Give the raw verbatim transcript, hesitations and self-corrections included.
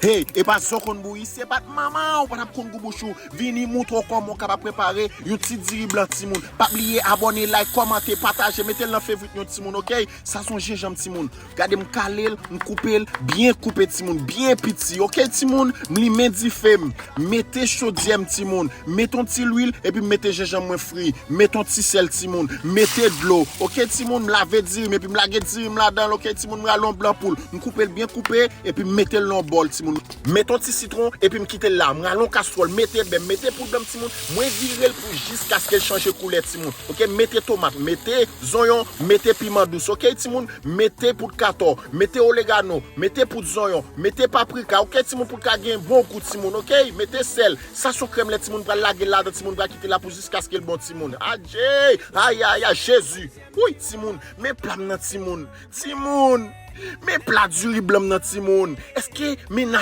Hey, e pa sa w konn bouyi, se bat manman w, pa t ap konn gou bouch ou. Vini moutre w kòman w kapab prepare yon ti diri blan, timoun. Pa bliye abòne, like, kòmante, pataje, mete l nan fevrit nou, timoun, oke? Sa se yon jenjanm, timoun. Gade m kale l, m koupe l, byen koupe, timoun, byen piti, oke, timoun? M limen dife m, mete chodyè m, timoun. Mete yon ti lwil, epi m mete jenjanm mwen fri. Mete yon ti sèl, timoun. Mete dlo, oke, timoun? M lave diri m, epi m lage diri m ladan l, oke, timoun? M rale yon blan poul. M koupe l byen koupe, epi m mete l nan yon bòl, timoun. Mete yon ti sitwon, epi m kite l la. M rale yon kastwòl, mete bè, mete poud blan m, timoun. Mwen vire l pou jiskaske l chanje koulè, timoun. Oke, mete tomat, mete zonyon, mete piman dous, oke, timoun? Mete poud katò, mete oregano, mete poud zonyon, mete paprika, oke, timoun, pou l ka gen bon gou, timoun, oke? Mete sèl. Sa se yon krèm lè, timoun, pral lage l ladan, timoun, pral kite l la pou jiskaske l bon, timoun. Adje! Ayayay, Jezi! Woy, timoun, men pla m nan, timoun. Timoun, men pla diri blan m nan, timoun. Èske mennaj